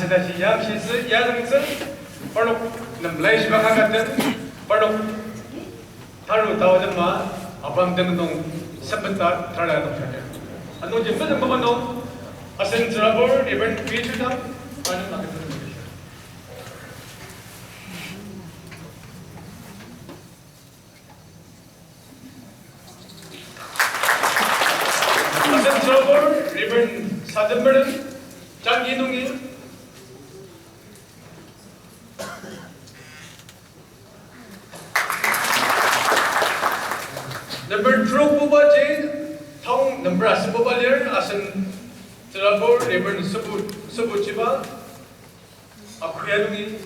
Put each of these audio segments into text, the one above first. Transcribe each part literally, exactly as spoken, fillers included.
Tashi yamshitsü yalangtsü, parnok nem laishiba kakaten, parnok taru taodema, abang deng nung sempeta tara nung shaka. Anungji mezüng mama nung, asen tsürabur, Reverend P. Chudang, anung agütsü. Asen tsürabur, Reverend Sademeren, Changi nungi. Number trok bubaji, tang number asübuba lir, asen tsürabur, Reverend Sübu, Sübuchiba, Akhuya nungi.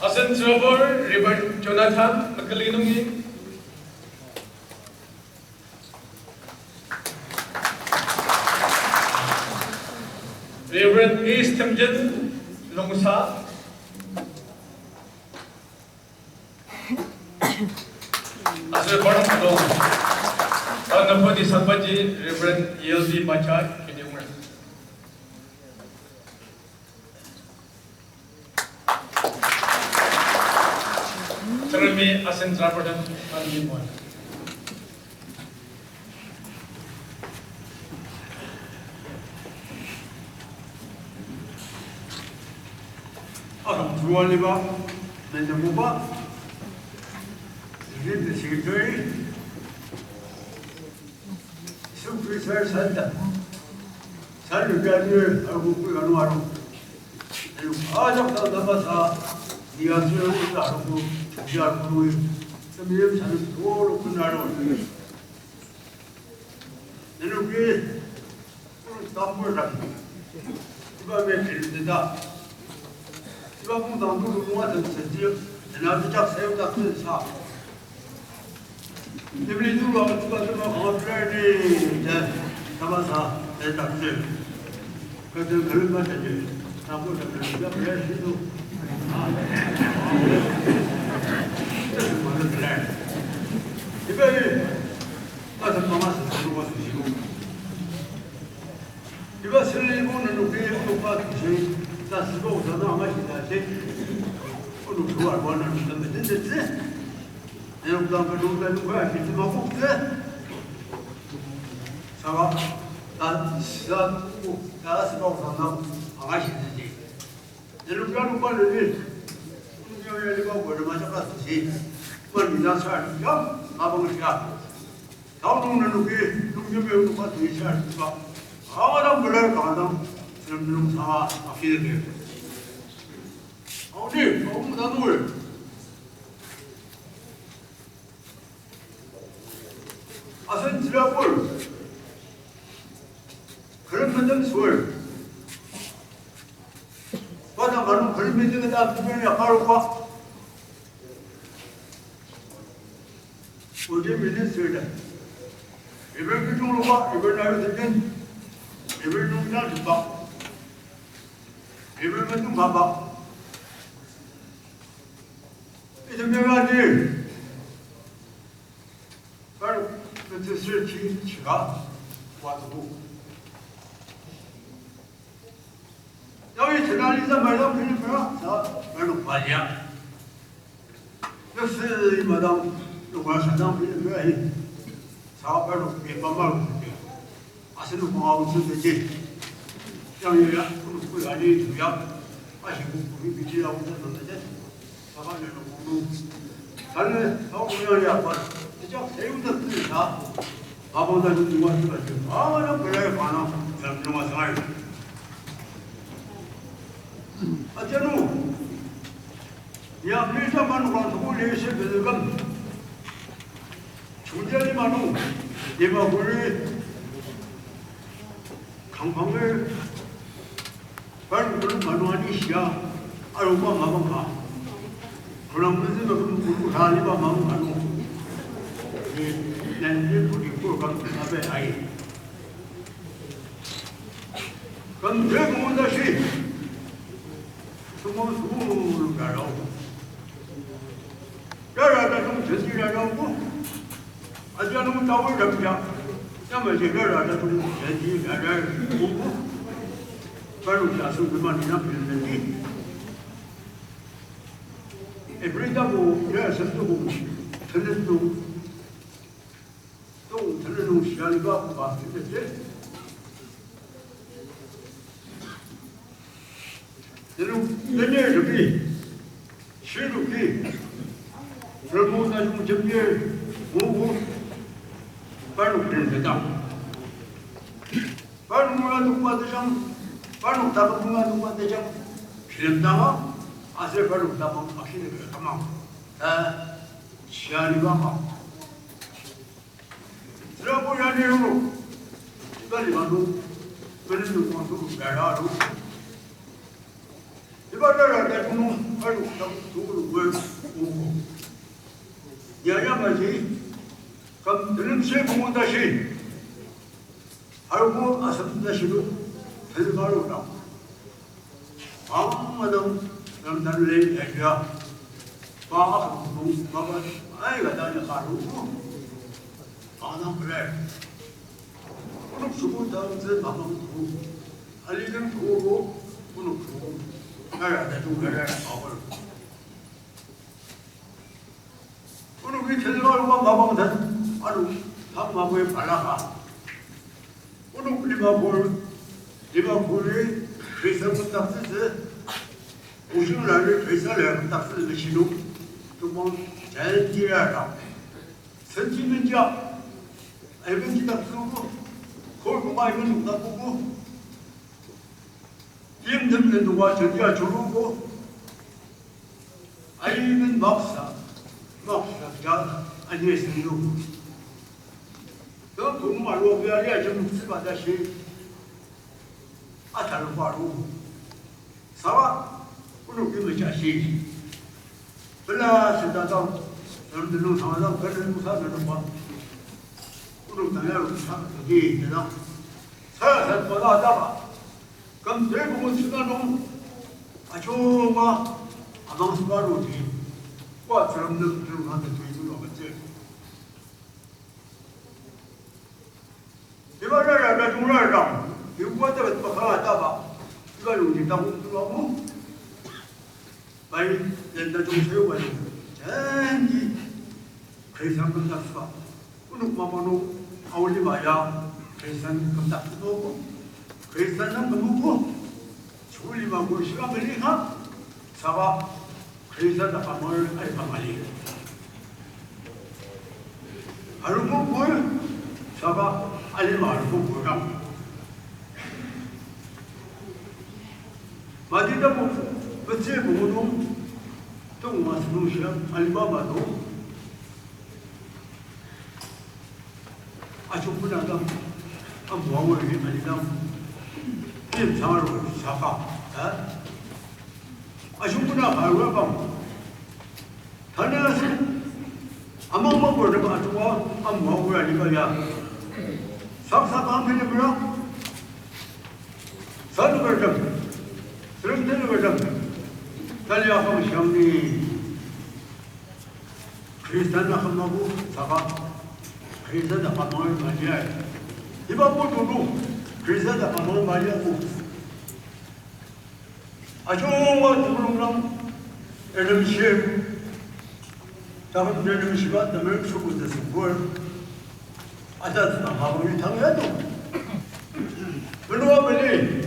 Asen tsürabur, Reverend Jonathan, Mekeli nungi. Reverend East Temjen, Longsa. Aser parnok nung, Honorable Sangbaji, Reverend E L D Machar, Kidimur. Tsüngremi asen tsürabur den animoa. Akam tualiba, menemuba, Executive Secretary, Yisu Khrista santa, santa aru, aru, aru, aru. Alu, ajak ta nabasa, ni asür uta aru, ya aru, temiyem sanu toro kunaro. Nenoki, tamburdak. Iba me kirim teta. Iba mungdang tu nunga tenzüji, tena tejak sayudak tensa. Ibili tu ba, tu ba, tu ba, kanga player ni, ja, tamasa, ja, daktsü. Kata kalima ja, ja. Tapu ja, ja, player si tu. Ah. Iba ni, kata mama sa, tu ba, tu si tu. Iba sili ibo nenoki onoka tushi, ta siba otsü na ama shita shi. Onok tuar bo na nenoki metetetsü. Nenok dang ka nenoki nenoki ashi tuma koktsü. Saka, ta, sa, ta siba otsü na ama shita shi. Nenoki nenoki nenoki. Nenoki ya liba bo na ma jaka tushi. Ma ni na sa ya, ma bang ya. Tao nung nenoki, nung yimya nung ka tui shia tiba. Kanga dang belai kanga dang, nem nung sanga akilke. Aoni, aung danur. Asen tsürabur. Karen madam sur. Pada manung karen madam da karen ya karuba. Foreign Minister da. Iben kechung luba, iben ayu tejen, iben nungja liba, iben metung kaba. Ita mera di, kar, kete sir chi, chika, watubu. Yawi tenali sa madam pili mera, sa, mera nung balia. Nüsü madam, nunga sadang pili mera hi. Sa mera nung pili mera nung pili. Asen nung manga utsü teji. Yang ya, nung kui ali tu ya. Ashi ku kui biji ya utsü nung teji. Saka ne nung nung. Sani, sa ku yang ya pa. Tejak sayu da tu sa. Abang da nung nunga tu da tu. Ah, na pera ya pa na. Yang nunga sa. Atenu, ya misa manu kang tuku lese belekam. Chungjali manu, Dimapur, Kangpangir, Parnok manu ani shia, aruba mapang ka. Kurang mezi mapang kuru raliba mapang kanu. Ni, nineteen forty-four kam abe ai. Kümdre kümdra shi. Sumang sumang rarao. Rara ta sum sesi rarao ko. Aja nung tawar damja. Yamaji rara tajung jadi rara ogo. Parnok ya asen küma nina bilemdi. April tapu ya asen tukong tenet nung, tukong tenet nung shia liba koba tetete. Nenok, tener toki, shir toki, remo tajung jembir, ogo, parnok len tetang. Parnok mula tokba tejang, parnok taküm mula tokba tejang, shilem tanga, aser parnok tapang akini tamang, ta, shia liba ma. Tsürabo yani ro, iba lima nung, menen nung wangtulu gara ro. Iba rara tajung nung, aru tam tulu wer ogo. Ya yamaji, kam tenem shi pungu tashi. Arubo asem tashi lo, tenem aru dang. Ang madang, dang dan le ya ya. Pa akam nung, mapa, ai, ga dan ya karu. Anang bere. Onok suku dang zü mapang tu. Alidang tu ko, onok tu. Nara da tu nara awal. Onok ki thilga ruba mapang dan, anu, tang mapang palaka. Onok lima pur, lima puri, Khristan kümdaktsütsü, ojung lari Khristan lari kümdaktsütsü shinu, tubang, jan tira ra. Sentimentia, aiben kidak tubu, kor koma aiben kidak tubu. Tim tim den tuba jentia churubu. Aiben maksa, maksa ja, anye senu. Dang kung maru bia lia jem tsiba da shi. Atar maru. Saka, onok ki meja shi. Pela sida dang, dang dang dang dang, dang dang dang dang dang. Onok dang ya dang dang dang dang. Sa sa pa la da ba. Kam dre bu sida dang. Achunga, amang sida ro di. Kwa tsürem nem tsürem na de tui tui wa ba je. Iba rara tajung rara, iba tabat bakala taba, iba yongji takok tulamu. Pai, len tajung sewa yong, janji, Khristan kümdaktsüba. Onok mapang nung, aolima ya, Khristan kümdaktsüba. Khristan nang kümbubu. Chuli ma kul shiba mali ha, saka Khristan ta kamar ai kamali. Aru kul kul, saka alima aru kul kul dang. Mati tapu, petse pungu nung, tong ma senu shia, alima ma nung. Achung kuna dang, amu amu ni mali dang, tim sangar saka, eh? Achung kuna ka rua bang. Tanü asu, amang mapur dang achunga, amu amu ni ba ya. Sak sak ang bini bra. Sanu berdam. Sering tenu berdam. Tali akang siang ni. Khristan akamabu saka Khristan akamang maliai. Iba putubu Khristan akamang maliabu. Achunga tebulung dang enemshi, taküm enemshiba temerem suku tesüngkur. Ata tsüka mapang ni tang ya tu. Menua beli.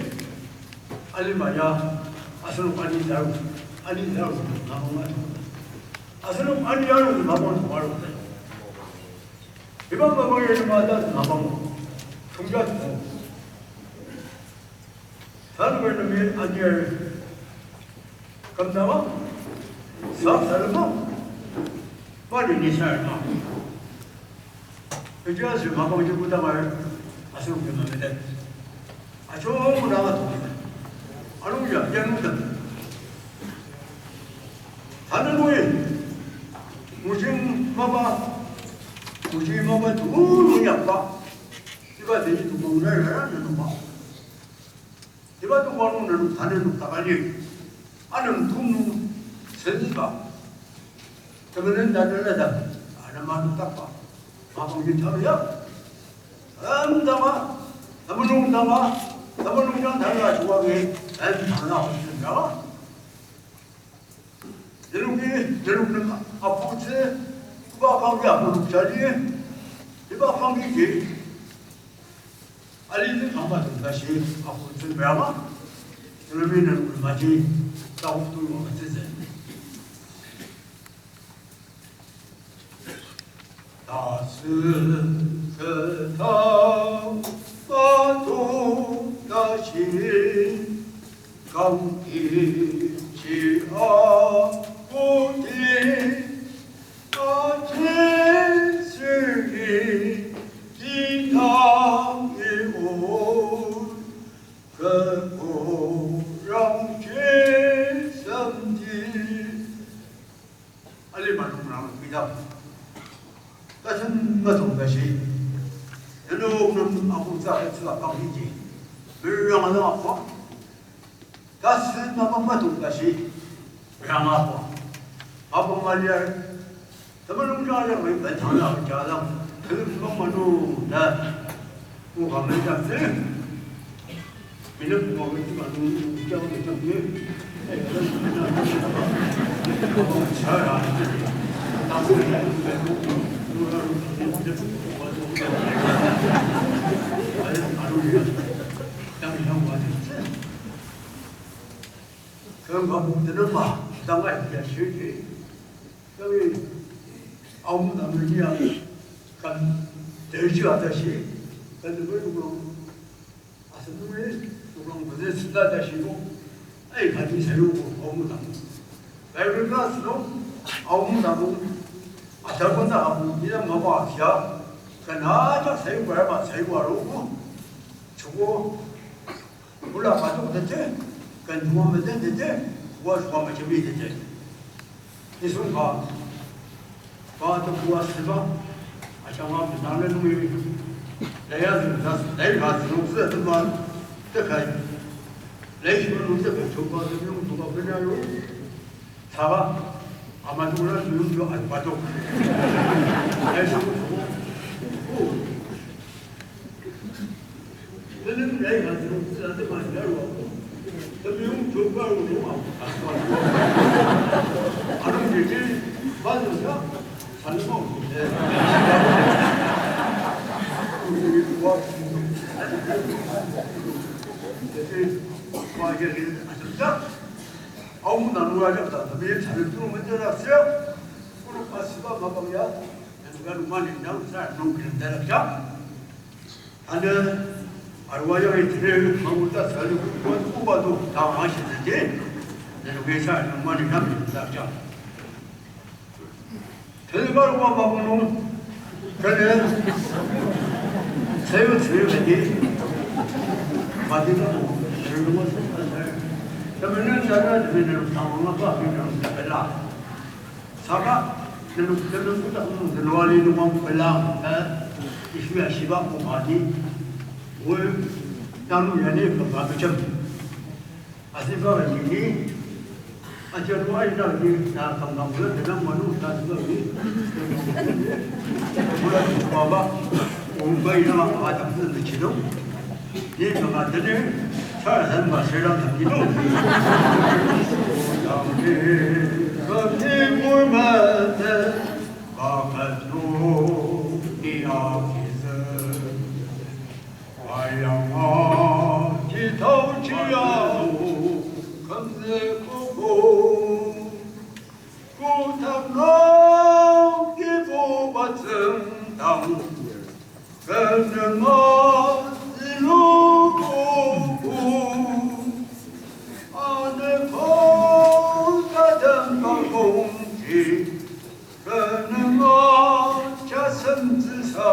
Alima ya, asenok ani daru, ani daru, mapang atu. Asenok ani aru mapang tu aru te. Iba mapang ya lima ta mapang. Tungja tu. Tanü beri nemi ani aru. Kam ta ma? Sa sa ma? Mari ni sa ma? Kechiaser mapang ji kodang ar asenok yamametet. Achung dang atoktet. Anungji ya nungtet. Tanü nungi, mojing mapa, mojing mapa tu nungi yakba. Iba teji tukong rara rara nungi ma. Iba tongkang nung nenok tanü nokdaka lir. Anem tum nung senba. Temenen tanela ta, anema nokdakba. Mapang ji tang ya. Tam tanga, temulung tanga, temulung jang tanga shuangi, tam tanga shuangi. Teluki, teluk nem aputsü, iba kangki apuluk jali, iba kangki ji, alitsü kangba tong tashi aputsü meranga, teluki nem maji, taotu wa tsütsü. Tasü keta mato tashi kangki ji aputi aji sürji kitang i o keko rangji semti. Alima nung rang bidang. Tasen matong tashi. Nenok nem akung sa etsüla kang hiji. Berang ala akwa. Tasen mama matong tashi. Berang akwa. Akwa maliar. Temelong jala wei bentang la jalang. Temelong manu da. Oka mei da se. Minute mo wei ti manu jang mei jang ye. Kanga mungdena ma, tanga ya shirji. Kami aum namanya kan terji atashi, kan terji asenung, tukang pezü sita ta shibo. Ai, kati sayu ko, aomu tamu. Bible class lo, aomu tamu. Asal kona amu, ina mama asia. Kana ta sayu bara ba sayu aro ko. Chuko, kula patok tete, kan tuwa meten tete, wa suwa machemi tete. Nisung ka, pa tepua süba, ajanga mezang le nungi, leya züngsa, lei ka züngsa tema, tekai, lei shima nungsa ke choba züng tuba kena ro, saba, ama tula züng jo alba tok. Lei shima tuba, u, Tenem lai ka züng züla tema yarua. Temiyong jokba ru nung a. Arung jeje, ba züng sa, sanmo. Jeje, ba jeje, asem sa. Aung nang nua jak ta, temiyong sanmo tu mendela sia. Kuru pa siba mapang ya, dan kan mani nang sa nung kiri dalak jak. Ane, arua yang itire, manguta sali, kuat kuba tu, tang ashi tete. Nenu kesa, nung mani kami, tak jam. Telibar wa mabu nung, kene, sayu sayu tete. Mati na mo, sayu mo, sayu. Temen na sana, temen na tang ma pa, temen na pela. Saka, nenok, nenok kutak nung, January nung wang pelang, eh, isuya shiba mokani, we, tanu yani kaka kecem. Asiba ni, a January na ni, na kang kang we, tenang manu, ta siba ni, we, baba, ongbai na, a, ta, ni, ni, Ni kanga tene, sarasadema sera takido. Tangni kati murmete, kaketno ni akize. Ayanga kitau chiao, kamze koko. Kotak nung Kibuba tsüngdang, kenema zilububu. Ane kotak den ka kongji, kenema jasemtsüsa.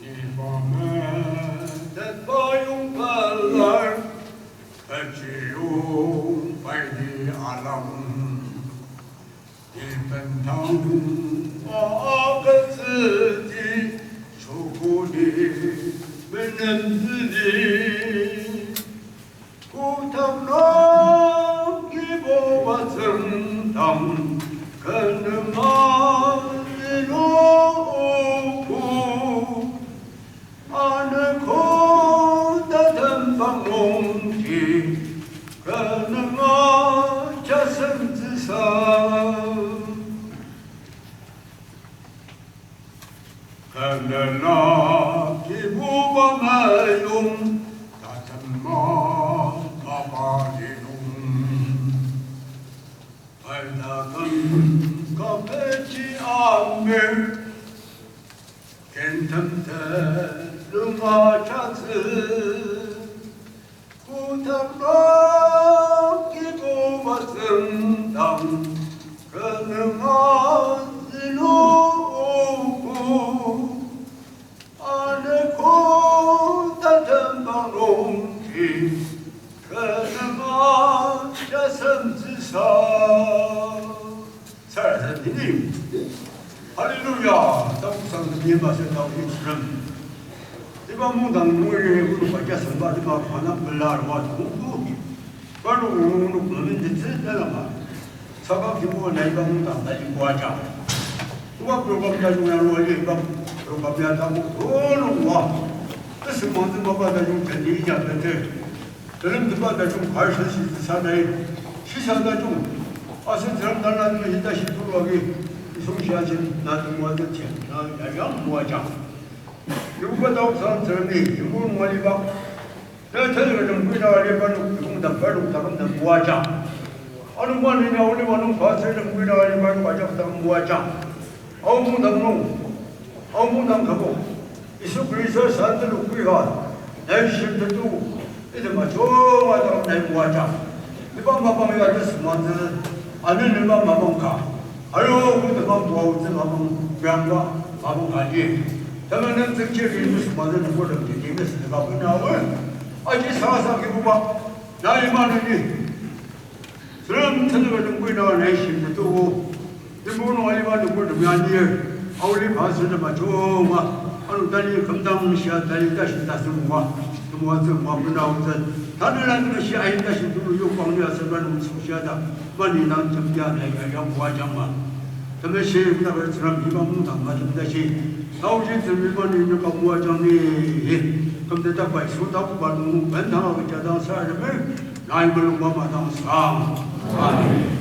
Ni pa metetba yong pelar, kechiyong pai ni alang. Ni bendang nung agütsüdi, shokodi menemzüdi. Kotak nung Kibuba tsüngdang, kenema zilububu. Kü nunga jasemtsüsa. Kü nunga Kibuba meyong, tajema kaba linung. Parnoküm kapechi amir, kentem telunga jatsü. Kodanga Kibuba tsüngdang, kü nunga zülu ogo. Ane koda tembang nungji, kü nunga jasemtsüsa. Sarasadem. Hallelujah. Tapu sang ni ma se tao ni srem. Iba mungdang nungri kunuka jasemba iba kana pelar wa tungku. Parnok nung nung nung nung nung nung nung. Saka Kibuba nai iba mungdang ta ibu ajak. Iba program ta nung ya nung ya iba program ya tapu nung wa. Tesüngmangtsü mapa ta nung teni ya pete. Telemtetba tajung kar sensütsü sadai, shisa tajung. Asen Tsüngrem tanü nung ita shi tulu agi, nisung shia jin na tungwa tetsü, na yayang moajang. Kibuba taoksang Tsüngrem ni, yimur nung aliba. Na tenzüker nung kuina aliba nung, yimur dang kar nung taküm dang moajang. Anungba ni na oliba nung pastor nung kuina aliba nung ajak dang moajang. Aomang dang nung, aomang dang kabo. Yisu Khrista san telok koi ka, nai shimtettsü, item ajunga dang nai moajang. Iba mapang ya tesüngmangtsü, ani iba mapang ka. Aru, item mapang buaotsü mapang, biangba mapang ka ni. Temenen tsükchir ni tesüngmangtsü nüburtem ni, ni mesü ka bena we. Aji sasa Kibuba, nai ima neni. Tsüngrem tenzüker nung kuina nai shimtettsü. Yimur nung aliba nüburtem ya ni. Aoli pastor nem ajunga. Ano tali kümdang shia tali tashi tasüngma. Temoatsü ma penaotsü. Tanela nem shia ain tashi tulu yokbang ni aser ma nung sung shia ta. Mani nang jembia nai ya yang moajangma. Temeshi tabar Tsüngrem iba mungdang ma jemdashi. Taoji Tsüngrem iba ni nüka moajang ni. Kümdaktsü bai sota kuba nung bendang agüja dang sa remer. Nai mulung mama dang sang. Amen.